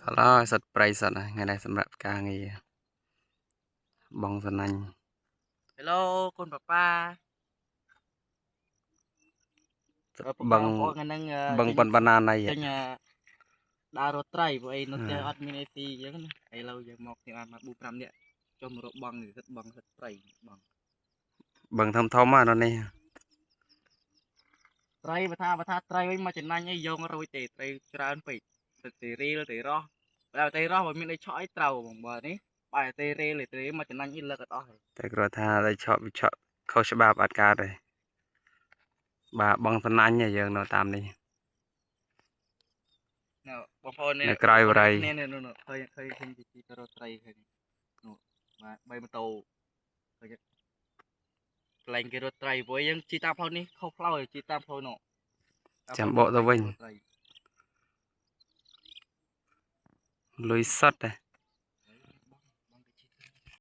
ដល់ហើយសត្វព្រៃសត្វថ្ងៃនេះសម្រាប់ការងារបងសណាញ់ Hello កូនប៉ាប៉ា បឹង បងថ្ងៃហ្នឹង បឹងប៉ុនបណ្ណាណៃ ចេញដើររត់ត្រីព្រោះអីនៅផ្ទះអត់មានអីស៊ីអញ្ចឹងណាឥឡូវយើងមកខ្ញុំបានមក4 5នាក់ចុះមករកបងសិតបងសិតត្រីបង បឹងធំធំហ្នឹងនេះ ត្រីបើថាត្រីវិញមកចំណាញ់អីយករួចទេត្រីច្រើនពេកទៅទីរីលទីរោះបើទីរោះបើមានអីឆក់អីត្រូវហ្មងបើនេះបើទីរីលទីមកចំណាញ់អីលើកអត់អស់ទេ តែគ្រាន់ថាតែឆក់វាឆក់ខុសច្បាប់អត់កើតទេបាទបងសណាញ់យើងនៅតាមនេះ ណែបងប្អូន នៅក្រោយបរិយ នេះនេះនោះឃើញឃើញឃើញជីទៅរកត្រីឃើញនោះបាទ3ម៉ូតូឃើញកន្លែងគេរត់ត្រីព្រោះយើងជិះតាមផ្លូវនេះខុសផ្លូវជិះតាមផ្លូវនោះ ចាំបកទៅវិញលុយសុតទេ